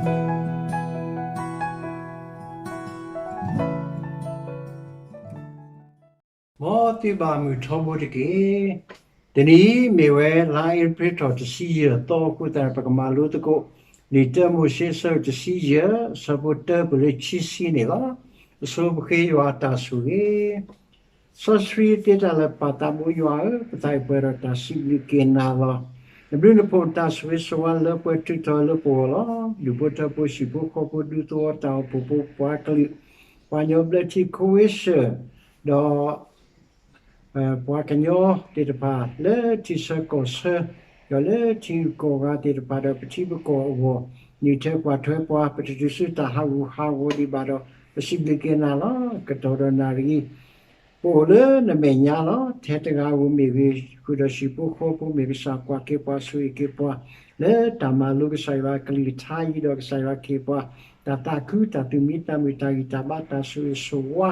မ်သုဘၣ်မုာ်ထီဘိတက့ၢ်. တနံၤအံၤမ့ၢ်ဝဲလါအ့ဖြ့ၣ်ထီၣ်တဆံယဲၢ်သီအဃိသတးန့ၣ် ပကမၤလိသကိး လံာ်တၢမိၤၡ့အဆၢဒိၣ်တဆံယဲၢ် အဆၢဖိတၢပၢၢ်လၢခံဆံန့ၣ်လီၤ. အဆိပဃ့ယွၤအတၢ်ဆိၣ်ဂ့ၤ စီဆှံသ့တၢ်လၢာ်ပၢ်သးဘိယွၤဧၢ, ပသးအံၤပှဲၤဒီးတၢ်စံးဘျုးက့ၤနၤလီၤ. နဘျုးနဖှိၣ်နတၢ်ဆိၣ်ဂ့ၤဆိၣ်ဝါလၢပှဲၤထုးထီၣ်လၢပဂီၢ်လီၤ. ဒူၣ်ဖိထၢဖိဟံၣ်ဖိဃီဖိဒူသဝီတၢ်အိၣ်ဖှိၣ်ဖိပှၤကလုာ်, ပှၤကညီဘျၢထံ ခိဝ့ၡၢၣ်, ဒီး ပှၤကညီသ့ၣ်တဖၣ် လၢထံဆၢကီၢ်ဆၢ, ဒီးလၢထံဂုၤကီၢ်ဂၤသ့ၣ်တဖၣ်ဒီးပထံပကီၢ်အဂီၢ်, နုၢ်ထွဲကွၢ်ထွဲပှၤ ပတတုၤဆူတၢ်ဟးဂူာ်ဟးဂီၤဒံးဘၣ်ဒီး ပစံးဘျုးက့ၤနၤလီၤ. ကတီၢ်ဒီးနၣ်ရံၣ် ပအိၣ်လၢနမဲာ်ညါလီၤ. ထဲတဂၤဧိၤမ့ၢ်ဂ့ၤ, ဃုာ်ဒီးဟံၣ်ဖိဃီဖိမ့ၢ်ဂ့ၤ, ကစၢ်ကွၢ်က့ၤပှၤဆိၣ်ဂ့ၤက့ၤပှၤ လၢတၢ်မၤလိကစၢ်ယွၤအကလုၢ်ကထါအံၤဒီး ကစၢ်ယွၤကဟ့ၣ်ပှၤ တၢ်သးခု တၢ်သူၣ်မံသးမုာ် တၢ်ဂံၢ်တၢ်ဘါ တၢ်ဆိၣ်ဂ့ၤဆိၣ်ဝါ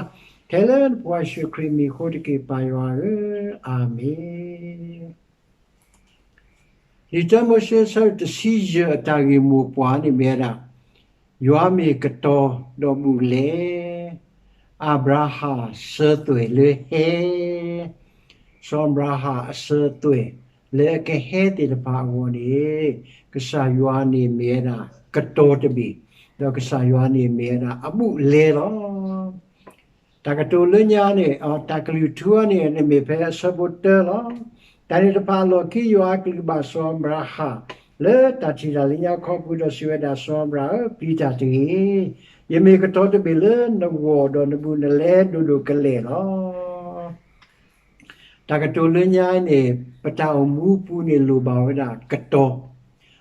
ထဲလၢနဖိယ့ၣ်ၡူးခရံာ်အမံၤအဃိတက့ၢ် ပၢ်ယွၤဧၢ, အၤမ့ၣ်. လံာ်တၢမိၤၡ့အဆၢဒိၣ်တဆံယဲၢ်အတၢ်ဂ့ၢ်မိၢ်ပှၢ်န့ၣ်မ့ၢ်ဝဲဒၣ် ယွၤမ့ၢ်ကတီၤဒီးဘူၣ်လဲ, အၤဘြၤဟၣ်စၢၤသွဲၣ်လၢဟဲ, စီၤအၤဘြၤဟၣ်အစၢၤသွဲၣ်လၢအကဟဲသ့ၣ်တဖၣ်အဂီၢ်န့ၣ် ကစၢ်ယွၤန့ၣ်မ့ၢ်ဝဲဒၣ်ကတီၤတဘ့ၣ်, ဒီးကစၢ်ယွၤန့ၣ်မ့ၢ်ဝဲဒၣ်အဘူၣ်လဲလီၤ. တၢ်ကတိၤလၢညါန့ၣ် တၢ်ကလုၢ်ထူန့ၣ် န့ၣ်မ့ၢ်ဖဲအဆၢဖိတၢလီၤ. တၢ်န့ၣ်တဖၣ်အလီၢ်ခံ ယွၤအကလုၢ်ဘၣ်စီၤအၤဘြၤဟၣ် လၢတၢ်ထံၣ်တၢ်လၢညါခီပူၤဒီးစံးဝဲဒၣ် စီၤအၤဘြၤဟၣ်ဧၢ, ပျံၤတၢ်တဂ့ၤ. ယမ့ၢ်ကတီၤတဘ့ၣ်လၢနဂီၢ်ဒီးနဘူၣ်နလဲဒိၣ်ဒိၣ်ကလဲာ်လီၤ. တၢ်ကတိၤလၢညါအံၤန့ၣ် ပတၢ်အိၣ်မူအပူၤန့ၣ်လိၣ်ဘၣ်ဝဲဒၣ်ကတီၤ,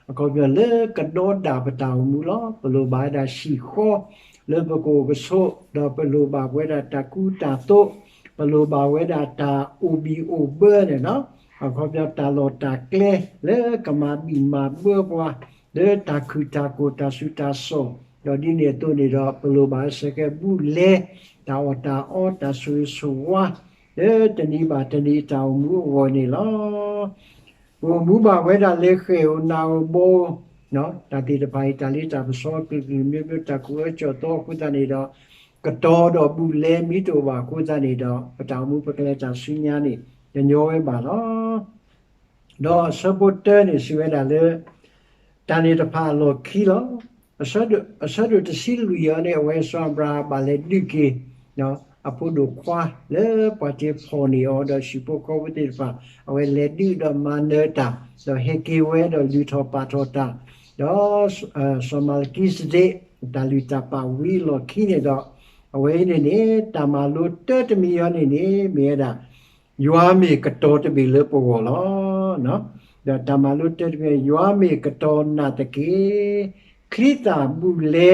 အခီပညီလၢကဒီးဒၣ်ပတၢ်အိၣ်မူလီၤ. ပလိၣ်ဘၣ်ဝဲဒၣ်ဟံၣ်ဃီလၢပကအိၣ်ကဆိး, ဒီးပလိၣ်ဘၣ်ဝဲဒၣ်တၢ်ကူတၢ်သိး, ပလိၣ်ဘၣ်ဝဲဒၣ်တၢ်အိၣ်ဘံၣ်အိၣ်ဘၢန့ၣ်လီၤ. အခီပညီတၢ်လီၢ်တၢ်ကျဲလၢကမၤဘံၣ်မၤဘၢပှၤ လၢတၢ်ခုၣ်တၢ်ကိၢ်တၢ်ဆူးတၢ်စိၤ, ဒီးဒ်န့ၣ်အသိးန့ၣ်ဒီး ပလိၣ်ဘၣ်စ့ၢ်ကီးဘူၣ်လဲ တၢ်အီၣ်တၢ်အီ တၢ်ဆိၣ်ဂ့ၤဆိၣ်ဝါ လၢတနံၤဘၣ်တနံၤတၢ်အိၣ်မူအဂီၢ်န့ၣ်လီၤ. ပအိၣ်မူဘၣ်ဝဲဒၣ်လၢဃဲၣ်ဧိၤနးဧိၤဘီဧိၤ, တၢ်သ့ၣ်တဖၣ်အံၤ တၢ်လ့တၢ်ပစီကလုာ်ကလုာ်မျိုးမျိုး တၢ်ကူၣ်အၢကၠီၣ်သီအဃိသတးန့ၣ်ဒီး ကတီၤဒီးဘူၣ်လဲမ့ၢ်တအိၣ်ဘၣ်အဃိသတးန့ၣ်ဒီး ပတၢ်အိၣ်မူပကလဲၤတၢ်ဆူညါန့ၣ် တညီဝဲဘၣ်လီၤ. ဒီးအဆၢဖိတၢန့ၣ်စံးဝဲဒၣ်လၢ တၢ်န့ၣ်တဖၣ်အလီၢ်ခံလီၤ. အဆၢဒိၣ်တဆံလွံၢ်အံၤန့ၣ် အဝဲစီၤအၤဘြၤဟၣ်ဘၣ်လဲၤဒုးက့ၤ အဖိဒိၣ်ခွါလၢပှၤတ့ဖီၣ်န့ၢ်အီၤ ဒီးဟံၣ်ဖိဃီဖိသ့ၣ်တဖၣ် အဝဲလဲၤဒုးဒီးမၤနၢၤတၢ် ဒီးဟဲက့ၤဝဲဒီးလုၢ်ထီၣ်ပာ်ထီၣ်တၢ်, ဒီး စီၤမၤလကံစဒ့း တၢ်လုၢ်တၢ်ပာ်ဝံၤအလီၢ်ခံန့ၣ်ဒီး အဝဲအံၤန့ၣ်န့ၣ် တၢ်မၤလိတၢတမံၤအံၤန့ၣ်န့ၣ် မ့ၢ်ဝဲဒၣ် ယွၤမ့ၢ်ကတီၤတဘ့ၣ်လၢပဂီၢ်လီၤ. ဒီးတၢ်မၤလိတၢတမံၤ ယွၤမ့ၢ်ကတီၤနာ်သက့ၢ်, ချံသၣ်ဘူၣ်လဲ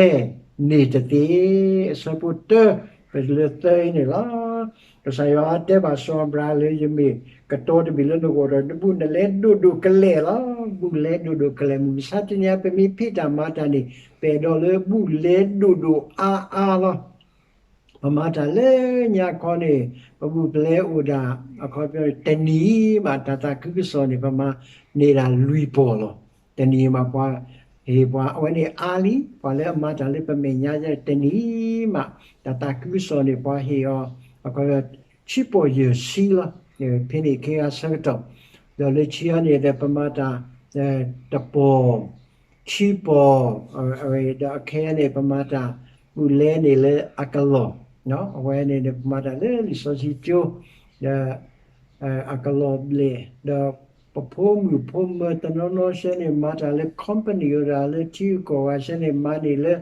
န့ၣ်တသ့, အဆၢဖိတၢ ပလၢသၢအံၤန့ၣ်လီၤ. ကစၢ်ယွၤတဲဘၣ်စီၤအၤဘြၤဟၣ်လၢ ယမ့ၢ်ကတီၤတဘ့ၣ်လၢနဂီၢ်ဒီး နဘူၣ်နလဲဒိၣ်ဒိၣ်ကလဲာ်လီၤ. ဘူၣ်လဲဒိၣ်ဒိၣ်ကလဲာ် မုၢ်မဆါတနံၤအံၤ ပမ့ၢ်ဖံးတၢ်မၤတၢ်န့ၣ် ပအဲၣ်ဒိးလၢဘူၣ်လဲဒိၣ်ဒိၣ်အါအါလီၤ. ပမၤတၢ်လၢညါခီန့ၣ် ပဘူၣ်ပလဲအိၣ်ဒၣ် အခီပညီ တနံၤမး တၢ်သးခုကစီၣ်န့ၣ် ပမၤန့ၢ်ဒၣ်လွံၢ်ပီၢ်လီၤ. တနံၤမး ပှၤဟ့ၣ်ပှၤ အဝဲန့ၣ်အါလံ ပှၤလၢအမၤတၢ်လၢပမဲာ်ညါ တနံၤမး တၢ်သးခုကစီၣ်န့ၣ် ပှၤဟ့ၣ်အီၤ အခီပညီ ခံပီၢ်ယဲၢ်ဆံလီၤ. ဖဲန့ၣ်အခါဆၢကတီၢ် ဒီးလၢခံအံၤန့ၣ်ဒီး ပမၤတၢ် တပီၢ် ခံပီၢ် ဒီးအခဲအံၤန့ၣ် ပမၤတၢ်ဘူၣ်လဲန့ၣ်လၢအကလီၢ်, အဝဲန့ၣ်န့ၣ် ပမၤတၢ်လၢလံာ်စီဆှံကၠိ ဒီး အကလီၢ်ဘျဲၣ် ဒီးပဖိမုၣ်ဖိမၢၤတနီၤနီၤဆဲန့ၣ် မၤတၢ်လၢ company အိၣ်ဒၣ်လၢထံဂုၤကီၢ်ဂၤဆဲန့ၣ် မၤန့ၢ်လၢ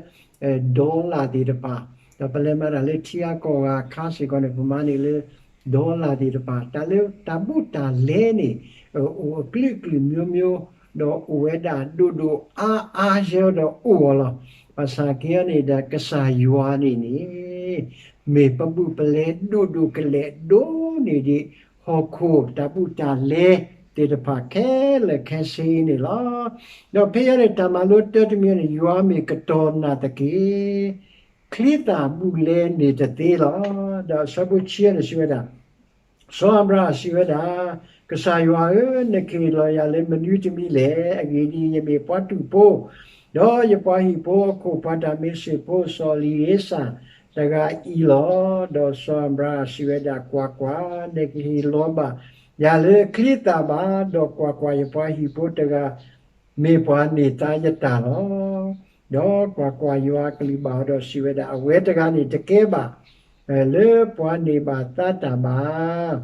dollar သ့ၣ်တဖၣ်, ဒီးပလဲၤမၤတၢ်လၢထံအကီၢ်ဂၤအခါစ့ၢ်ကီးန့ၣ် ပမၤန့ၢ်လၢ dollar သ့ၣ်တဖၣ်, တၢ်လၢတၢ်ဘူၣ်တၢ်လဲန့ၣ် အိၣ်အကလုာ်ကလုာ်မျိုးမျိုး ဒီးအိၣ်ဝဲဒၣ်ဒိၣ်ဒိၣ်အါအါယဲဒီးအိၣ်အီၤလီၤ. ဘၣ်ဆၣ်က့အံၤန့ၣ်ဒီး ကစၢ်ယွၤန့ၣ်န့ၣ် မ့ၢ်ပဘူၣ်ပလဲဒိၣ်ဒိၣ်ကလဲာ်ဒိၣ်န့ၢ်ဒံး ဟီၣ်ခိၣ်တၢ်ဘူၣ်တၢ်လဲသ့ၣ်တဖၣ်ခဲလၢာ်ခဲဆ့န့ၣ်လီၤ. ဒီးဖဲအံၤန့ၣ် တၢ်မၤလိတၢတမံၤန့ၣ် ယွၤမ့ၢ်ကတီၤနာ်သက့ၢ် ချံသၣ်ဘူၣ်လဲန့ၣ်တသ့လီၤ. ဒီးအဆၢဖိခံန့ၣ်စံးဝဲဒၣ် စီၤအၤဘြၤဟၣ်စံးဝဲဒၣ်, ကစၢ်ယွၤဧၢ, နကဟ့ၣ်လီၤယၤလၢမနုၤတမံၤလဲၣ်. အဂ့ၢ်ဒ်အံၤ, ယမ့ၢ်ပှၤတူာ်ဖိ, ဒီးယပှၤဟံၣ်ဖိအခိၣ် ပှၤတၢ်မ့ၢ်စ့ၢ်ဖိစီၤအလံၤဧ့စၢ်တဂၤအံၤလီၤ. ဒီးစီၤအၤဘြၤဟၣ်စံးဝဲဒၣ်, ကွၢ်ကွၢ်, နကဟ့ၣ်လီၤဘၣ်ယၤလၢအချံအသၣ်ဘၣ်, ဒီးကွၢ်ကွၢ်, ယပှၤဟံၣ်ဖိတဂၤ မ့ၢ်ပှၤန့ၢ်သါယတၢ်လီၤ. ဒီးကွၢ်ကွၢ်, ယွၤအကလုၢ်ဘၣ်အီၤဒီးစံးဝဲဒၣ်, အဝဲတဂၤန့ၣ်တကဲဘၣ် လၢပှၤန့ၢ်ဘၣ်သါတၢ်ဘၣ်.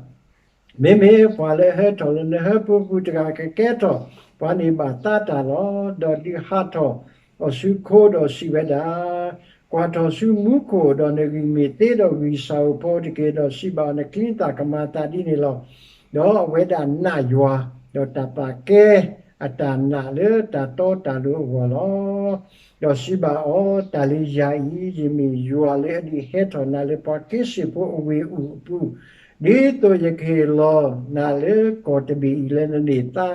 မ့မ့ၢ်ပှၤလၢအဟဲထီၣ်လၢနဟၢဖၢပူၤတဂၤကကဲထီၣ်ပှၤန့ၢ်ဘၣ်သါတၢ်လီၤ. ဒီးဒုးဟးထီၣ်အီၤဆူခိဒီးစံးဝဲဒၣ်, ကွၢ်ထီၣ်ဆူမူခိၣ်, ဒီးနဂံၢ်မ့ၢ်သ့ဒီးဂံၢ်ဆၣ်ဧိၤဖီဧိၤတက့ၢ်. ဒီးစံးဘၣ်အီၤ, နချံနသၣ်ကမၤသးဒ်န့ၣ်လီၤ. ဒီးအဝဲဒၣ်နာ်ယွၤ, ဒီးတၢ်ပာ်ကဲအတၢ်နာ်လၢတၢ်တီတၢ်လိၤအဂီၢ်လီၤ. ဒီးစံးဘၣ်အီၤ, တၢ်လၢယၤအံၤ, ယမ့ၢ်ယွၤလၢအဒုးဟဲထီၣ်နၤလၢပှၤက့စ့ၣ်ဖိအဝ့ၢ်အူၣ်အပူၤ, ဒ်သိးယကဟ့ၣ်လီၤနၤလၢကီၢ်တဘ့ၣ်အံၤလၢနန့ၢ်သါ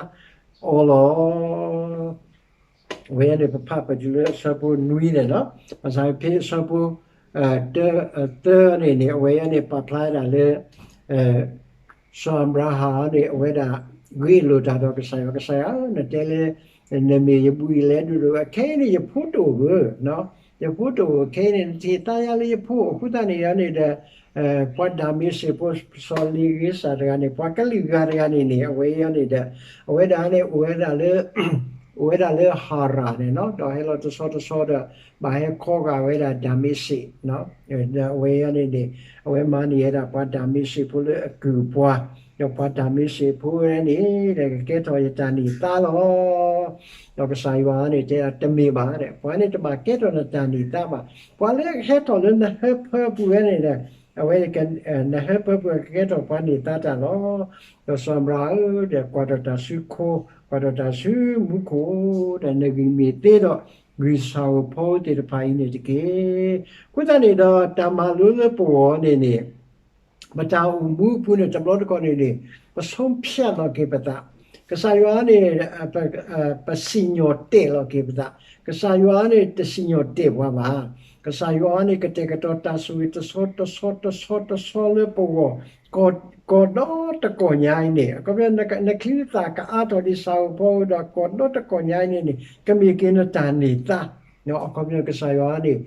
အီၤလီၤ. အဝဲန့ၣ်ပဖးပတုၤလၢအဆၢဖိနွံန့ၣ်လီၤ. ဘၣ်ဆၣ်ဖဲအဆၢဖိ သၢန့ၣ်န့ၣ် အဝဲန့ၣ်ပာ်ဖျါဒၣ်လၢ စီၤအၤဘြၤဟၣ်န့ၣ် အဝဲဒၣ်ဂ့ၢ်လိာ်တၢ်ဒီးကစၢ်ယွၤ, ကစၢ်ယွၤဧၢ, နတဲလၢ နမ့ၢ်ယဘူၣ်ယလဲဒိၣ်ဒိၣ်, အခဲအံၤန့ၣ် ယဖိတအိၣ်ဧၢ, ယဖိတအိၣ်, ခဲအံၤန့ၣ် နတဟ့ၣ်သါယၤလၢယဖိ, အဃိသတးန့ၣ်န့ၣ်ဒီး ပှၤတၢ်မ့ၢ်စ့ၢ်ဖိစီၤအလံၤဧ့စၢ်တဂၤန့ၣ် ပှၤကလုာ်ဂၤတဂၤန့ၣ်န့ၣ် အဝဲအံၤန့ၣ်ဒီး အဝဲဒၣ်န့ၣ် အိၣ်ဝဲဒၣ်လၢ အိၣ်ဝဲဒၣ်လၢဟၤရၣ်န့ၣ်လီၤ. ဒီးဟဲလီၤတဆီတဆီဒီး ဘၣ်ဟဲခီဂာ်ဝဲဒၣ်တၢ်မ့ၢ်စ့ၢ် ဒီးအဝဲအံၤန့ၣ်န့ၣ် အဝဲမၤန့ၢ်ဝဲဒၣ်ပှၤတၢ်မ့ၢ်စ့ၢ်ဖိလၢအကုၢ်အပှၤ, ဒီးပှၤတၢ်မ့ၢ်စ့ၢ်ဖိဝဲန့ၣ် ကကဲထီၣ်ယတၢ်န့ၢ်သါလီၤ. ဒီးကစၢ်ယွၤန့ၣ်တဲ တမ့ၢ်ဘၣ်, ပှၤန့ၣ်တဘၣ်ကဲထီၣ်နတၢ်န့ၢ်သါဘၣ်. ပှၤလၢအဟဲထီၣ်လၢနဟၢဖၢပူၤဝဲန့ၣ်ဒီး အဝဲ နဟၢဖၢပူၤကကဲထီၣ်ပှၤန့ၢ်သါတၢ်လီၤ. ဒီးစီၤအၤဘြၤဟၣ်ဧၢ, ဒီးကွၢ်ထီၣ်တၢ်ဆူခိ, ကွၢ်ထီၣ်တၢ်ဆူမူခိၣ်, ဒီးနဂံၢ်မ့ၢ်သ့ဒီး ဂံၢ်ဆၣ်ဧိၤဖီဧိၤသ့ၣ်တဖၣ်အံၤန့ၣ်တက့ၢ်. အဃိသတးန့ၣ်ဒီး တၢ်မၤလိလၢပဂီၢ်န့ၣ်န့ၣ် ပတၢ်အိၣ်မူအပူၤန့ၣ် တဘျီတခီၣ်န့ၣ်န့ၣ် ပဆုံးဖြတ်လီၤက့ၤပသး, ကစၢ်ယွၤန့ၣ် ပ ပစံၣ်ညီၣ်တဲာ်လီၤက့ၤပသး, ကစၢ်ယွၤန့ၣ် တစံၣ်ညီၣ်တဲာ်ပှၤဘၣ်. ကစၢ်ယွၤန့ၣ် ကတဲာ်ကတီၤတၢ်ဆိၣ်ဂ့ၤတဆီတဆီတဆီတဆီလၢပဂီၢ် ကီၢ်ဒီတကီၢ်ညါအံၤန့ၣ်, အခီပညီ နချံနသၣ်ကအါထီၣ်ဒ်ဆၣ်ဧိၤဖီဧိၤဒီး ကီၢ်ဒီတကီၢ်ညါအံၤန့ၣ်န့ၣ် ကမ့ၢ်က့ၤနတၢ်န့ၢ်သါ, အခီပညီ ကစၢ်ယွၤန့ၣ်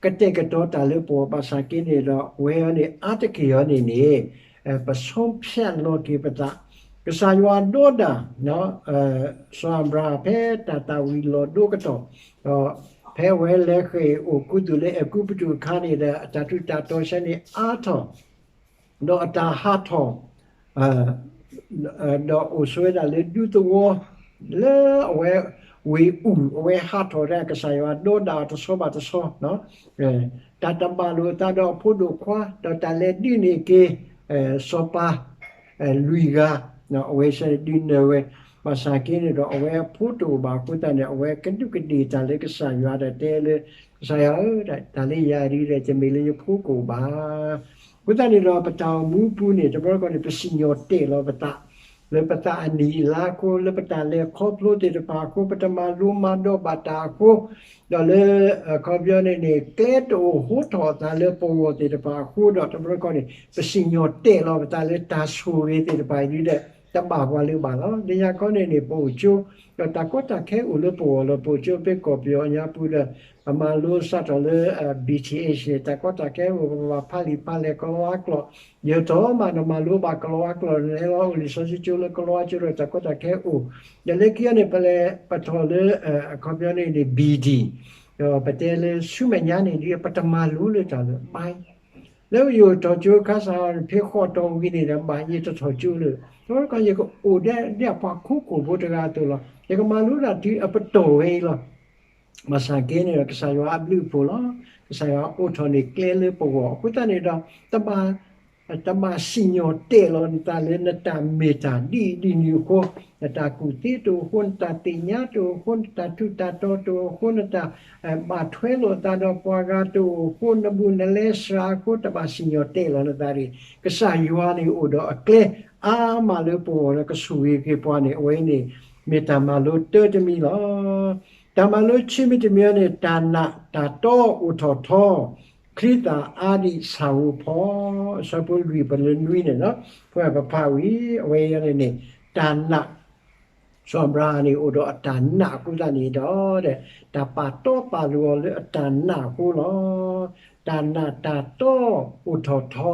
ကတဲာ်ကတီၤတၢ်လၢပဂီၢ်ဘၣ်ဆၣ်က့န့ၣ်ဒီး အဝဲအံၤန့ၣ် အါတက့ၢ်အံၤန့ၣ်န့ၣ် ပဆုံးဖြတ်လီၤက့ၤပသး, ကစၢ်ယွၤဒိးဒၣ် စီၤအၤဘြၤဟၣ်ဖဲတၢ်သၣ်ဝံၤလီၤဒိကတီၢ်, ဒီးဖဲအဝဲလဲၤဃ့ၢ်အိၣ်ခူသူၣ်လၢအဲၤကူပတူးအခါန့ၣ်ဒီး အတၢ်ထူးတၢ်တီၤဆဲန့ၣ်အါထီၣ် ဒီးအတၢ်ဟးထီၣ် ဒီးအိၣ်ဆိးဝဲဒၣ်လၢဒူသဝီ လၢအဝဲဝ့ၢ်အူၣ် အဝဲဟးထီၣ်ဒၣ် ကစၢ်ယွၤဒိးဒၣ်အီၤတဆီဘၣ်တဆီ, တၢ်တဘၣ်လိာ်အသးဒီးအဖိဒိၣ်ခွါ ဒီးတၢ်လဲၤဒုးန့ၢ်က့ၤ စီၤပၤ လွံၢ်ဂၤ, အဝဲဆဲန့ၣ်ဒုးနၢၤဝဲ, ဘၣ်ဆၣ်က့န့ၣ်ဒီး အဝဲအဖိတအိၣ်ဘၣ်အဃိသတးန့ၣ် အဝဲကဒူးကဒ့ၣ်တၢ်လၢကစၢ်ယွၤဒီးတဲလၢ ကစၢ်ယွၤဧၢ, တၢ်လၢယၤဒ်ဒီး တမ့ၢ်လၢယဖိကအိၣ်ဘၣ်. အဃိသတးန့ၣ်ဒီး ပတၢ်အိၣ်မူအပူၤန့ၣ် တဘျီတခီၣ်န့ၣ် ပစံၣ်ညီၣ်တဲာ်လီၤပသး လၢပသးအနံၣ်အလါအဃိ, လၢပတၢ်လဲၤခီဖျိသ့ၣ်တဖၣ်အဃိ, ပတမၤလိမၤဒိးဘၣ်တၢ်အဃိ, ဒီးလၢ အခီပညီန့ၣ်န့ၣ် ကျဲတအိၣ်ဟိထီၣ်အသးလၢပဂီၢ်သ့ၣ်တဖၣ်အဃိဒီး တဘျီတခီၣ်န့ၣ် ပစံၣ်ညီၣ်တဲာ်လီၤပသးလၢတၢ်ဆိၣ်ဂ့ၤသ့ၣ်တဖၣ်အံၤဒ်ဒီး တဘၣ်ပှၤလၢၤဘၣ်လီၤ. လၢညါခီန့ၣ်န့ၣ် ပအိၣ်ကၠိ ဒီးတၢ်ကီတၢ်ခဲအိၣ်လၢပဂီၢ်လီၤ. ပအိၣ်ကၠိဖဲကီၢ်ပယီၤညါပူၤဒီး ပမၤလိစးထီၣ်လၢ ဘီထံၣ်အ့ၣ် န့ၣ် တၢ်ကီတၢ်ခဲအိၣ် ပဘၣ်ဖးလံာ်ဖးလဲၢ်ကလံးဝါကျိာ်, ယဲၢ်ထီၣ်မး နမၤလိဘၣ်ကလံးဝါကျိာ် နဟဲလီၤအိၣ်လံာ်စီဆှံကၠိလၢကလံးဝါကၠိဒီး တၢ်ကီတၢ်ခဲအိၣ်, ဒီးလၢခံအံၤန့ၣ် ပလဲၤပထီၣ်လၢ အခီပညီန့ၣ်န့ၣ် ဘံၣ်ဒံၣ်, ဒီးပတဲလၢဆူမဲာ်ညါန့ၣ်ဒီး ပတမၤလိလၢတၢ်လၢၤဘၣ် လၢယအိၣ်ထီၣ်ကၠိခါစး ဖဲဃိးတီၤဝံၤန့ၣ်ဒီး ဘၣ်ယတထီၣ်ကၠိလၢၤ, တဘျီတခီၣ် ယကအိၣ်ဒ်ပှၤခိခိၣ်ဖိတဂၤအသိးလီၤ. ယကမၤလိဒၣ်တုၤအပတီၢ်ဝဲအံၤလီၤ. ဘၣ်ဆၣ်က့န့ၣ်ဒီး ကစၢ်ယွၤအဘျုးအဖှိၣ်လီၤ. ကစၢ်ယွၤအိးထီၣ်န့ၢ်ကျဲလၢပဂီၢ်အဃိသတးန့ၣ်ဒီး တဘၣ် တဘၣ်စံၣ်ညီၣ်တဲာ်လီၤနသးလၢနတၢ်မ့ၢ်တၢ်ဒ်အံၤဒ်နုၤအဃိ, နတၢ်ကူၣ်သ့တအိၣ်အဃိ, နတၢ်သ့ၣ်ညါတအိၣ်အဃိ, နတၢ်ထူးတၢ်တီၤတအိၣ်အဃိ, နတၢ် ဘၣ်ထွဲလိာ်အသးဒီးပှၤဂၤတအိၣ်အဃိ, နဘူၣ်နလဲစှၤအဃိ, တဘၣ်စံၣ်ညီၣ်တဲာ်လီၤနသးတဂ့ၤ. ကစၢ်ယွၤန့ၣ်အိၣ်ဒီးအကျဲအါမးလၢပဂီၢ်ဒီးကဆိၣ်ဂ့ၤက့ၤပှၤန့ၣ် အဝဲန့ၣ် မ့ၢ်တၢ်မၤလိတၢတမံၤလီၤ. တၢ်မၤလိခံမံၤတမံၤန့ၣ် တၢ်နာ်တၢ်တီအိၣ်ထီၣ်ထီ, ချံသၣ်အါဒံးဆၣ်ဧိၤဖီ, အဆၢဖိလွံၢ်ပလၢနွံန့ၣ်လီၤ. ဖဲပဖးဝံၤ အဝဲအံၤန့ၣ်န့ၣ် တၢ်နာ် စီၤအၤဘြၤဟၣ်န့ၣ် အိၣ်ဒီးအတၢ်နာ်အဃိသတးန့ၣ်ဒီး တၢ်ပာ်တီပာ်လိၤအီၤလၢအတၢ်နာ်အဃိလီၤ. တၢ်နာ်တၢ်တီအိၣ်ထီၣ်ထီ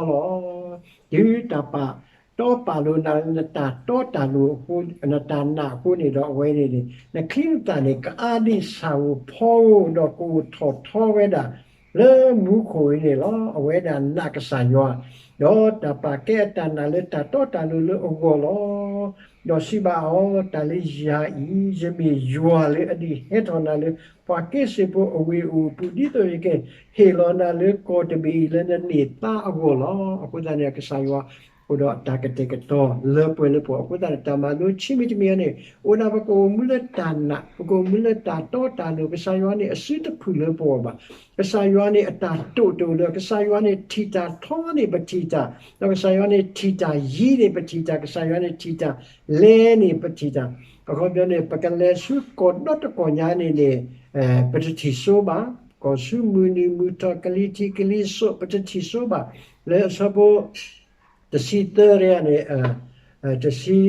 လီၤ. တုၤတၢ်ပာ်တီပာ်လိၤနၤလၢနတၢ်တီတၢ်လိၤအဃိ, နတၢ်နာ်အဃိန့ၣ်ဒီး အဝဲန့ၣ်န့ၣ် နချံနသၣ်န့ၣ် ကအါဒံးဆၣ်ဧိၤဖီဧိၤ ဒီးကအိၣ်ထီၣ်ထီဝဲဒၣ် လၢမူခိၣ်အံၤန့ၣ်လီၤ. အဝဲဒၣ်နာ်ကစၢ်ယွၤ, ဒီးတၢ်ပာ်ကဲအတၢ်နာ်လၢတၢ်တီတၢ်လိၤလၢအဂီၢ်လီၤ. ဒီးစံးဘၣ်အီၤ, တၢ်လၢယၤအံၤ ယမ့ၢ်ယွၤလၢအဒုးဟဲထီၣ်နၤလၢ ပှၤက့စ့ၣ်ဖိအဝ့ၢ်အအိၣ်အပူၤ ဒ်သိးယကဟ့ၣ်လီၤနၤလၢကီၢ်တဘ့ၣ်အံၤလၢနန့ၢ်သါအဂီၢ်လီၤ. အဃိသတးန့ၣ် ကစၢ်ယွၤအိၣ်ဒီးအတၢ်ကတဲာ်ကတီၤလၢပှဲၤလၢပဂီၢ်. အဃိသတးန့ၣ် တၢ်မၤလိခံမံၤတမံၤအံၤန့ၣ် အိၣ်ဒၣ်ပကအိၣ်မူလၢတၢ်နာ်, ပကအိၣ်မူလၢတၢ်တီတၢ်လိၤ, ကစၢ်ယွၤန့ၣ်အစုတဖုၣ်လၢပဂီၢ်ဘၣ်. ကစၢ်ယွၤန့ၣ်အတၢ်တိာ်တအိၣ်လၢၤ, ကစၢ်ယွၤန့ၣ်ထံၣ်တၢ်ထီန့ၣ်ပထံၣ်တၢ်, ဒီးကစၢ်ယွၤန့ၣ်ထံၣ်တၢ်ယံၤန့ၣ်ပထံၣ်တၢ်, ကစၢ်ယွၤန့ၣ်ထံၣ်တၢ်လဲၤန့ၣ်ပထံၣ်တၢ်. အခီပညီန့ၣ် ပကလဲၤဆူကီၢ်ဒီတကီၢ်ညါန့ၣ်န့ၣ် ပတထံၣ်စိဘၣ်, ကီၢ်ဆူမုၢ်နုာ်မုၢ်ထီၣ်ကလံၤထံးကလံၤစိး ပတထံၣ်စိဘၣ်. လၢအဆၢဖိ တဆံသၢန့ၣ် တဆံ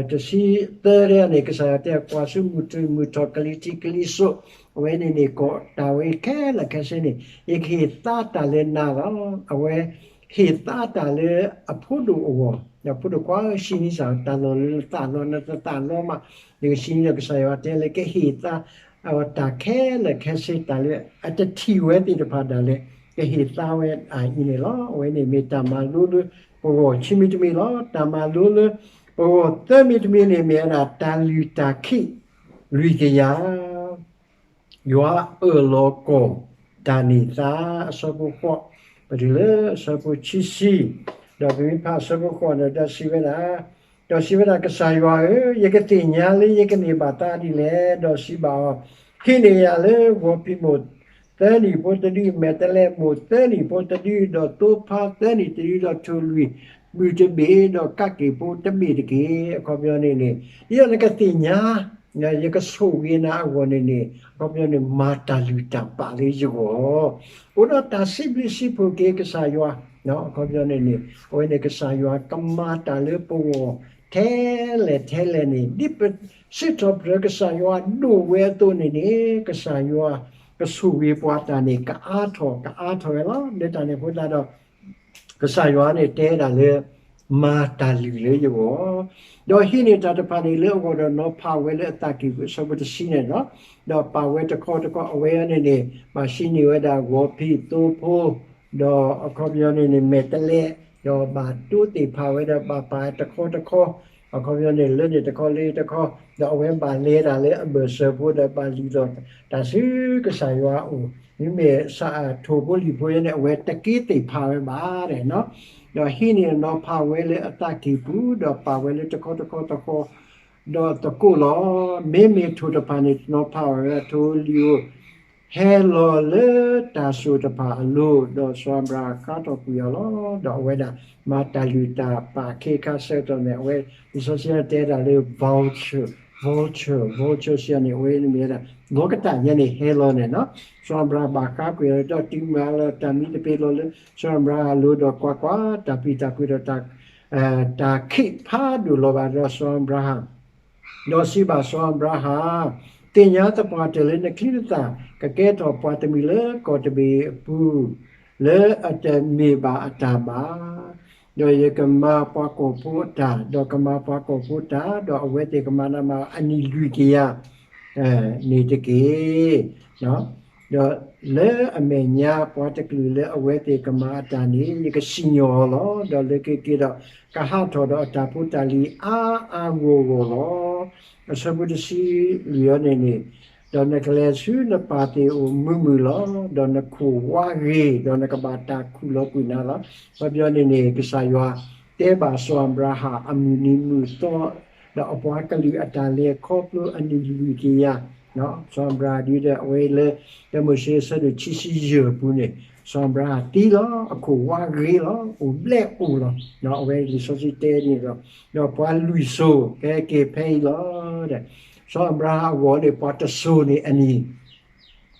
တဆံသၢန့ၣ် ကစၢ်ယွၤတဲ ကွၢ်ဆူမုၢ်နုာ်မုၢ်ထီၣ်ကလံၤထံးကလံၤစိး, အဝဲန့ၣ်န့ၣ် ကီၢ်တၢ်ဝဲခဲလၢာ်ခဲဆ့န့ၣ် ယကဟ့ၣ်သါတၢ်လၢနၤလီၤ. အဝဲဟ့ၣ်သါတၢ်လၢအဖိဒိၣ်အဂီၢ်, ဒီးဖိဒိၣ်ခွါဧၢ ဆံနံစၢ် တၢ်လီၢ်လၢနသးလီ နတသးလီမး, ယကဆံနံဒီးကစၢ်ယွၤတဲလၢကဟ့ၣ်သါ တၢ်ခဲလၢာ်ခဲဆ့ တၢ်လၢအတထံၣ်ဝဲသ့ၣ်တဖၣ်ဒၣ်လဲာ် ကဟ့ၣ်သါဝဲအံၤန့ၣ်လီၤ. အဝဲန့ၣ်မ့ၢ်တၢ်မၤလိလၢပဂီၢ်ခံမံၤတမံၤလီၤ. တၢ်မၤလိလၢပဂီၢ်သၢမံၤတမံၤန့ၣ် မ့ၢ်ဝဲဒၣ်တၢ်လုၢ်တၢ်ခံး လွံၢ်ကယၤ ယွၤအၢၣ်လီၤကီၢ်တၢ်န့ၢ်သါ အဆၢဖိဃိး ပတုၤလၢအဆၢဖိခံဆံ, ဒီးပမ့ၢ်ဖးအဆၢဖိဃိးန့ၣ် ဒီးစံးဝဲဒၣ်, ဒီးစံးဝဲဒၣ် ကစၢ်ယွၤဧၢ, ယကသ့ၣ်ညါလၢယကန့ၢ်ဘၣ်သါဒ်လဲၣ်. ဒီးစံးဘၣ်အီၤ, ဟံးန့ၢ်ယၤလၢဂီၤဖံးမိၢ်သၢနံၣ်ဖိတဒု, မဲာ်တဲးလဲးမိၢ်သၢနံၣ်ဖိတဒု, ဒီးသိဖါသၢနံၣ်တဒု, ဒီးထိၣ်လွံၢ်မုၢ်တဘ့ၣ်, ဒီးကးက့ၤဖိတဘ့ၣ်တက့ၢ်. အခီပညီန့ၣ်န့ၣ် ဒ်သိးနကသ့ၣ်ညါ ယကဆိၣ်ဂ့ၤနၤအဂီၢ်န့ၣ်န့ၣ် အခီပညီန့ၣ် မၤတၢ်လုၢ်တၢ်ပာ်လၢယဂီၢ်, အိၣ်ဒီးတၢ်စံးဘျုးစံးဖှိၣ်က့ၤကစၢ်ယွၤ, အခီပညီန့ၣ်န့ၣ် အဝဲန့ၣ်ကစၢ်ယွၤကမၤတၢ်လၢပဂီၢ်ထဲလဲၣ်ထဲလဲၣ်န့ၣ် ဒ်ပစံးထီၣ်ပတြၢၤကစၢ်ယွၤဒိၣ်ဝဲအသိးန့ၣ်န့ၣ် ကစၢ်ယွၤကဆိၣ်ဂ့ၤပှၤတၢ်န့ၣ် ကအါထီၣ်ကအါထီၣ်ဝဲလီၤ. လၢတၢ်န့ၣ်အဃိသတးဒီး ကစၢ်ယွၤန့ၣ်တဲဒၣ်လၢ မၤတၢ်လုၢ်လၢယဂီၢ်, ဒီးဟံးန့ၢ်တၢ်တဖၣ်န့ၣ်လၢအဂီၢ်ဒီးနီၤဖးဝဲလၢအသးကံၢ်ပူၤ အဆၢဖိတဆံန့ၣ်လီၤ. ဒီးပာ်ဝဲတခီတခီ အဝဲအံၤန့ၣ်န့ၣ် ဘၣ်ဟံးန့ၢ်ဝဲဒၣ်ဂီၤဖံးသိဖိ ဒီးအခီပညီန့ၣ်န့ၣ် မဲာ်တဲးလဲး, ဒီးဘၣ်တိသ့ၣ်ဖးဝဲဒီးဘၣ်ပာ်တခီတခီ, အခီပညီန့ၣ် လၢန့ၣ်တခီလၢတခီ, ဒီးအဝဲဘၣ်လဲၤတၢ်လၢအဘၢၣ်စၢၤဖိဒီးဘၣ်လုၢ်ထီၣ်တၢ်ဆူကစၢ်ယွၤအအိၣ်, မ့မ့ၢ်ထိၣ်ဖိလံၣ်ဖိယဲန့ၣ် အဝဲတက့သ့ၣ်ဖးဝဲဘၣ်ဒီး ဒီးဟံးန့ၢ်နီၤဖးဝဲလၢအသးကံၢ်ပူၤ ဒီးပာ်ဝဲလၢတခီတခီတခီ ဒီးသကိးလီၤ. မ့မ့ၢ်ထိၣ်တဖၣ်န့ၣ် နီၤဖးဝဲထိၣ်ဖိလံၣ်ဖိ ဟဲလီၤလၢတၢ်စိၤတဖၣ်အလိၤ, ဒီးစီၤအၤဘြၤဟၣ်ဃါထီၣ်ကွံာ်အီၤလီၤ. ဒီးအဝဲဒၣ် မၤတၢ်လုၢ်တၢ်ပာ်ခ့ခါဆၢကတီၢ်န့ၣ် အဝဲ လံာ်စီဆှံတဲဒၣ်လၢ vulture, vulture, vulture စံးန့ၣ် အဝဲမ့ၢ်ဝဲဒၣ် လီၤကတၢ်ယဲန့ၣ်ဟဲလီၤန့ၣ်လီၤ. စီၤအၤဘြၤဟၣ်ဘၣ်ဃါကွံာ်အီၤဒီးတုၤမၤလီၤတၢ်မံတပ့ၤလီၤလၢ စီၤအၤဘြၤဟၣ်အလိၤဒီးကွၢ်ကွၢ်, တၢ်ပျံၤတၢ်ဖုးဒီး တၢ်ခံးဖးဒိၣ်လီၤဘၣ်ဒီးစီၤအၤဘြၤဟၣ် ဒီးစံးဘၣ်စီၤအၤဘြၤဟၣ်, သ့ၣ်ညါသပှၢ်တၢၢ်လၢနချံနသၣ် ကကဲထီၣ်ပှၤတမှံၤလၢကီၢ်တဘ့ၣ်အပူၤ လၢအတမ့ၢ်ဘၣ်အတၢ်ဘၣ်, ဒီးယကမၤပှၤကီၢ်ဖိအတၢ်, ဒီးကမၤပှၤကီၢ်ဖိတၢ်, ဒီးအဝဲသ့ၣ်ကမၤနးမၤအနံၣ်လွံၢ်ကယၤ န့ၣ်တက့ၢ်. ဒီးလၢအမဲာ်ညါပှၤတကလုာ်လၢအဝဲသ့ၣ်ကမၤအတၢ်န့ၣ် ယကစံၣ်ညီၣ်အီၤလီၤ. ဒီးလၢခံက့ၤဒီး ကဟးထီၣ်ဒီးအတၢ်ဖိတၢ်လံၤအါအါဂီၢ်ဂီၢ်လီၤ. အဆၢဖိတဆံလွံၢ်အံၤန့ၣ်န့ၣ်, ဒီးနကလဲၤဆူနပၢ်သ့ၣ်အအိၣ်မုာ်မုာ်လီၤ. ဒီးနခိၣ်ဝါဂ့ၤ, ဒီးနကဘၣ်တၢ်ခူၣ်လီၤကွံာ်နၤလီၤ. အခီပညီန့ၣ်န့ၣ် ကစၢ်ယွၤတဲဘၣ်စီၤအၤဘြၤဟၣ်အမုၢ်နံၤမုၢ်သီ ဒီးအပှၤကလုာ်အတၢ်လဲၤခီဖျိအနံၣ်လွံၢ်ကယၤ, စီၤအၤဘြၤဟၣ်ဒ်ဒီးအဝဲလၢ လၢမိၤၡ့အဆၢဒိၣ်ခံဆံယဲၢ်အပူၤန့ၣ် စီၤအၤဘြၤဟၣ်သံလီၤ, အခိၣ်ဝါဂ့ၤလီၤ, အိၣ်ဘျဲၣ်အိၣ်လီၤ. အဝဲလံာ်စီဆှံတဲန့ၣ်ဒီး, ဒီးပှၤလွံၢ်စိၤကဟဲက့ၤဖဲအံၤလီၤ. စီၤအၤဘြၤဟၣ်အဂီၢ်န့ၣ် ပှၤတစိၤန့ၣ်အနံၣ်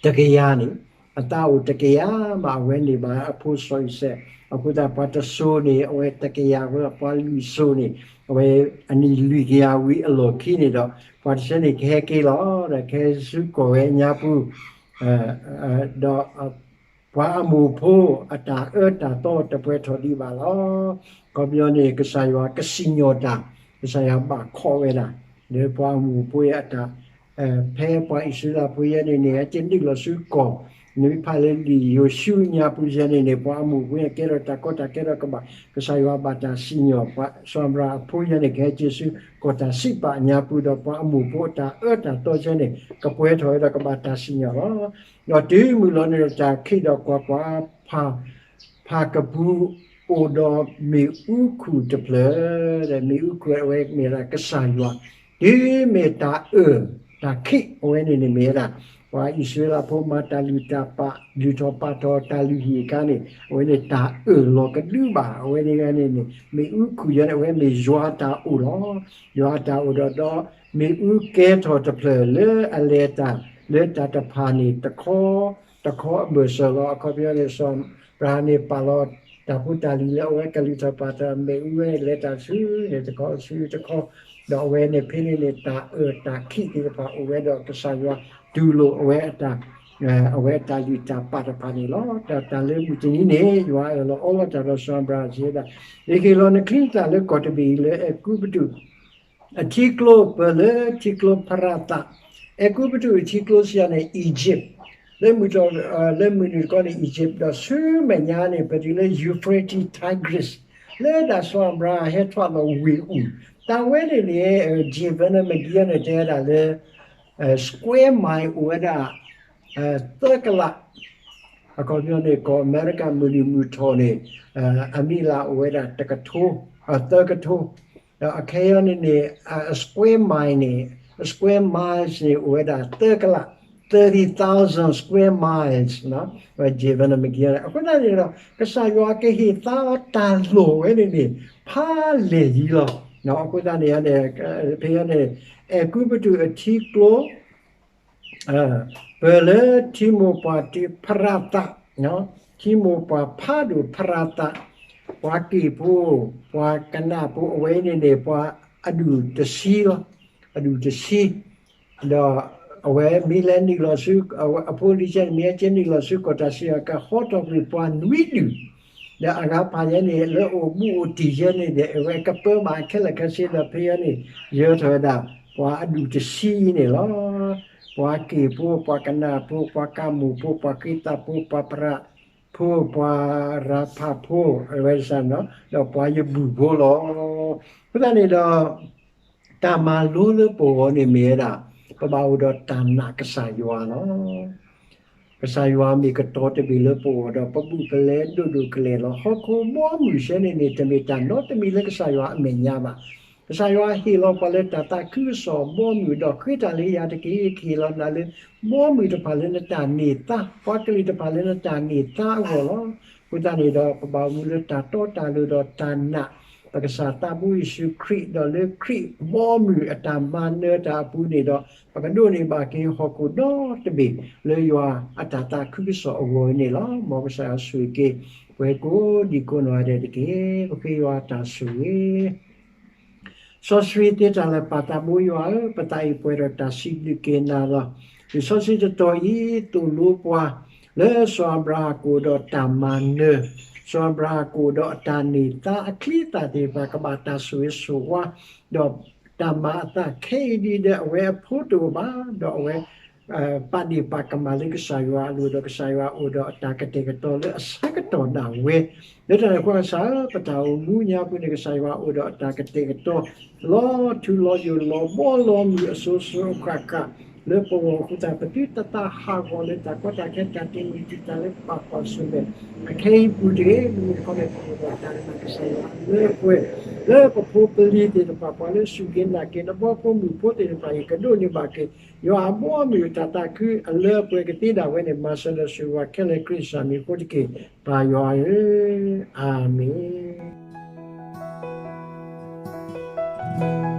တကယၤန့ၣ် အသးအိၣ်တကယၤမး အဝဲန့ၢ်ဘၣ်အဖိစီၤအံၤစဲး, အဃိသတးပှၤတစိၤန့ၣ် အဝဲတကယၤဝဲ ပှၤလွံၢ်စိၤန့ၣ် အဝဲအနံၣ်လွံၢ်ကယၤဝံၤအလီၢ်ခံန့ၣ်ဒီး ပှၤတဆၢန့ၣ်ကဟဲက့ၤလီၤ. ဒီးကဟဲဆူကီၢ်ဝဲညါပူၤ ဒီး ပှၤအမိၢ်ဖိအတၢ်အၢတၢ်သီတပှဲၤထီၣ်ဒံးဘၣ်လီၤ. ခီပညီန့ၣ် ကစၢ်ယွၤကစံၣ်ညီၣ်တၢ်, ကစၢ်ယွၤဘၣ်ခိးဝဲဒၣ် လၢပှၤအမိၢ်ဖိအတၢ်, ဖဲပှၤအံၣ်စရ့လးဖိယဲန့ၣ်န့ၣ် ဟဲက့ၤနုာ်လီၤဆူကီၢ်, နမ့ၢ်ဖးလၢလံာ်ယိၤၡူညါပူၤယဲန့ၣ်န့ၣ် ပှၤအမိၢ်ဖိန့ၣ် ကဲထီၣ်တၢ်ကီတၢ်ခဲဒီးကဘၣ် ကစၢ်ယွၤဘၣ်တၢ်စံၣ်ညီၣ် ပှၤစီၤအၤဘြၤဟၣ်အဖိယဲန့ၣ် ကဟဲက့ၤဆူ ကီၢ်တၢ်စံးပာ်ညါပူၤဒီး ပှၤအမိၢ်ဖိအတၢ်အၢတၢ်သီယဲန့ၣ် ကပှဲၤထီၣ်ဝဲဒီးကဘၣ်တၢ်စံၣ်ညီၣ်လီၤ. ဒီးတုၤမုၢ်လီၤန့ၣ်ဒီးတၢ်ခံးဒီးကွၢ်ကွၢ် ဖၣ် ဖၣ်ကပူၤအိၣ်ဒီးမ့ၣ်အူခူၣ်တဖျၢၣ်, ဒီးမ့ၣ်အူခူၣ်အဝဲမ့ၢ်ဝဲဒၣ်ကစၢ်ယွၤ, တုၤမ့ၢ်တၢ်အၢၣ်တၢ်ခံးအဝဲန့ၣ်န့ၣ်မ့ၢ်ဝဲဒၣ် ပှၤအံၣ်စရ့လးဖိမၤတၢ်လုၢ်တၢ်ပာ် လုၢ်ထီၣ်ပာ်ထီၣ်တၢ်လုၢ်ဟံၣ်အခါန့ၣ် အဝဲန့ၣ်တၢ်အၢၣ်လီၤကဒုဘၣ် အဝဲန့ၣ်န့ၣ် မ့ၣ်အူခူၣ်ယဲန့ၣ် အဝဲမ့ၢ်ယွၤအတၢ်အိၣ်လီၤ. ယွၤအတၢ်အိၣ်ဒီး ဒီးမ့ၣ်အူကဲထီၣ်တဖျၢၣ်လၢအလဲၤတၢ် လၢတၢ်တဖၣ်န့ၣ်တခီ တခီအဘၢၣ်စၢၤလီၤ. အခီပညီန့ၣ် စီၤအၤဘြၤဟၣ်န့ၣ် ပာ်လီၤတၢ်ဖိတၢ်လံၤလၢအဝဲကလုၢ်ထီၣ်ပာ်ထီၣ်မ့ၣ်အူဝဲန့ၣ် လဲၤတၢ်ဆူန့ၣ်တခီဆူတခီ, ဒီးအဝဲန့ၣ်ဖဲန့ၣ်န့ၣ် တၢ်အၢၣ်တၢ်ခံးသ့ၣ်တဖၣ်အိၣ်ဝဲဒီးကစၢ်ယွၤတူၢ်လိာ်အဝဲအတၢ် အဝဲအတၢ်လုၢ်တၢ်ပာ်တဖၣ်န့ၣ်လီၤ. တၢ်တၢ်လၢမုၢ်တနံၤန့ၣ် ယွၤအၢၣ်လီၤအီလီၤတၢ်ဒီးစီၤအၤဘြၤဟၣ်စံးဝဲဒၣ်, ယဟ့ၣ်လီၤနချံနသၣ်လၢကီၢ်တဘ့ၣ်အံၤလၢအဲၤကူပတူး အထံကျိ ပၢၢ်လၢထံကျိဖရၤသး, အဲၤကူပတူးအထံကျိစံးယၤန့ၣ် Egypt, လၢမုၢ်တ, လၢမုၢ်နုာ်တခီန့ၣ် Egypt ဒီးဆူမဲာ်ညါန့ၣ် ပတုၤလၢ Euphrates Tigris လၢဒၣ်စီၤအၤဘြၤဟၣ်ဟဲထီၣ်လီၤဝ့ၢ်အူၣ်, တၢ်ဝဲန့ၣ်န့ၣ် Javerna McGee န့ၣ် တဲဝဲဒၣ်လၢ square mile အိၣ်ဝဲဒၣ် သၢကလး, အခီပညီန့ၣ် ကီၢ်အမဲရကၤမုၢ်နုာ်မုၢ်ထီၣ်န့ၣ် အမံးလးအိၣ်ဝဲဒၣ်တကထိ, သၢကထိ, ဒီးအခဲအံၤန့ၣ်န့ၣ် a square mile န့ၣ် a square miles န့ၣ် အိၣ်ဝဲဒၣ်သၢကလး, thirty thousand square miles, Javerna McGee န့ၣ် အဃိသတးန့ၣ်ဒီး ကစၢ်ယွၤကဟ့ၣ်သါအီၤတၢ်လိၣ်ဝဲန့ၣ်န့ၣ် ဖးလဲၢ်ယံၤလီၤ. အဃိသတးန့ၣ်န့ၣ် ဖဲန့ၣ် အဲၤကူပတူးအထံကျိ ပၢၢ်လၢထံမိၢ်ပှၢ်တ့ဖရၤသး, ထံမိၢ်ပှၢ်ဖးဒိၣ်ဖရၤသး, ပှၤက့ၣ်ဖိ, ပှၤကနၣ်ဖိ အဝဲအံၤန့ၣ်န့ၣ် ပှၤအဒူၣ်တဆံလီၤ. အဒူၣ်တဆံ, ဒီးအဝဲမ့ၢ်လဲၤနုာ်လီၤဆူ အဖိအလံၤကဲန့ၣ် မ့ၢ်ဟဲက့ၤနုာ်လီၤဆူကီၢ်တၢ်စံၣ်ညီၣ် ကဟီထီၣ်ကွံာ်ပှၤနွံဒူၣ်, ဒီးအဂၤတဖၣ်ယဲန့ၣ် လၢအအိၣ်ဘူးအိၣ်တံၢ်ယဲန့ၣ်ဒီး အဝဲကပၢဘၣ်ခဲလၢာ်ခဲဆ့ဒီး ဖဲယဲန့ၣ် ယၢၤထီၣ်ဝဲဒၣ် ပှၤအဒူၣ်တဆံအံၤန့ၣ်လီၤ. ပှၤက့ၣ်ဖိ, ပှၤကနၣ်ဖိ, ပှၤကမိၣ်ဖိ, ပှၤဃ့သးဖိ, ပှၤပရးဖိ, ပှၤရၤဖၣ်ဖိ, အဝဲစ့ၢ်န့ၣ် ဒီးပှၤယဘူၣ်ဖိလီၤ. အဃိသတးန့ၣ်ဒီး တၢ်မၤလိလၢပဂီၢ်န့ၣ်မ့ၢ်ဝဲဒၣ် ပဘၣ်အိၣ်ဒီးတၢ်နာ်ကစၢ်ယွၤလီၤ. ကစၢ်ယွၤမ့ၢ်ကတီၤတဘ့ၣ်လၢပဂီၢ်ဒီး ပဘူၣ်ဖဲလဲၣ်ဒိၣ်ဒိၣ်ကလဲာ်လီၤ. ဟီၣ်ခိၣ်ဘီမုၢ်ဆဲန့ၣ်န့ၣ် တမ့ၢ်တၢ်နီတမံၤလၢကစၢ်ယွၤအမဲာ်ညါဘၣ်. ကစၢ်ယွၤဟ့ၣ်လီၤပှၤလၢတၢ်သးခုကစီၣ်အဘီအမုၢ်ဒီး ဃ့တၢ်လၢယၤတက့ၢ်. ကဟ့ၣ်လီၤနၤလၢ ဘီမုၢ်တဖၣ်လၢနတၢ်န့ၢ်သါ, ပှၤကလုာ်တဖၣ်လၢနတၢ်န့ၢ်သါအဂီၢ်လီၤ. အဃိသတးန့ၣ်ဒီး ပဘၣ်အိၣ်မူလၢတၢ်တီတၢ်လိၤဒီးတၢ်နာ် ပကစၢ်သးဘိယ့ၣ်ၡူးခရံာ် ဒီးလၢခရံာ်ဘီမုၢ်အတၢ်မၤနၢၤတၢ်အပူၤန့ၣ်ဒီး ပကဒိးန့ၢ်ဘၣ်က့ၤဟီၣ်ခိၣ်ဒီတဘ့ၣ် လၢယွၤအတၢ်သးခုကစီၣ်အဂီၢ်အံၤန့ၣ်လီၤ. မ်ကစၢ်ယွၤဆိၣ်ဂ့ၤက့ၤ ပှၤကိးဒံကိးနီၢ်ဂၤဒဲးတက့ၢ်. ပဃ့ယွၤတၢ်ဆိၣ်ဂ့ၤ စီဆှံသ့တၢ်လၢာ်ပၢ်သးဘိယွၤဧၢ, ပသးအံၤပှဲၤဒီးတၢ်စံးဘျုးက့ၤနၤလီၤ. လံာ်စီဆှံတတီၤအံၤ သိၣ်လိပှၤ လၢစီၤအၤဘြၤဟၣ်ကအိၣ်ဒီးတၢ်မၤနၢၤ, စီၤအၤဘြၤဟၣ်ကအိၣ်ဒီးအတၢ်န့ၢ်သါ အချံအသၣ်သ့ၣ်တဖၣ် ကဘၣ်တၢ်ဆိၣ်ဂ့ၤဆိၣ်ဝါ, ဒီးတၢ်မၤအသးခဲအံၤဒ်ဒီး အဝဲအဖိတအိၣ်ဘၣ်, ဒီးအဝဲ ပာ်ဒ့ၣ်ပာ်ကမၣ်လၢကစၢ်ယွၤအလိၤဒီး ကစၢ်ယွၤအိၣ်ဒီးအတၢ်ကတဲာ်ကတီၤလၢအဆၢကတီၢ်ဒၣ်ဝဲ, လၢတၢ်န့ၣ်အဃိ ကစၢ်ဧၢ, ပတၢ်အိၣ်မူညါပူၤန့ၣ် ကစၢ်ယွၤအိၣ်ဒီးအတၢ်ကတဲာ်ကတီၤ လီၤထူလီၤယိာ် လီၤဘီလီၤမုၢ် အစိၤစိၤအဃၣ်ဃၣ် လၢပဂီၢ်အဃိသတး ပသုတသးဟးဂီၤလၢတၢ်ကီတၢ်ခဲ တၢ်တမံၤတမံၤ တၢ်လၢပဘၣ်ကွၢ်ဆၢၣ်မဲာ် အခဲအံၤပူၤတဂ့ၤ. မ့မ့ၢ်တခီန့ၣ် ပအိၣ်ဒီးတၢ်နာ်ကစၢ်ယွၤအလၢအပှဲၤ လၢပဖိပလံၤသ့ၣ်တဖၣ် ပှၤလၢအစူၢ်က့ၤနာ်က့ၤ နဘီဖိမုၣ်ဖိသ့ၣ်တဖၣ်အံၤ ကဒိးန့ၢ်ဘၣ်က့ၤ ယွၤအဘီအမုၢ်အတၢ်သးခုအလၢအပှဲၤကသ့ဒၣ်ဝဲန့ၣ် မၤစၢၤဒီးဆိၣ်ဂ့ၤခဲလၢာ် ခရံာ်စၢ်မံၤအဃိတက့ၢ် ပၢ်ယွၤဧၢ, အၤမ့ၣ်.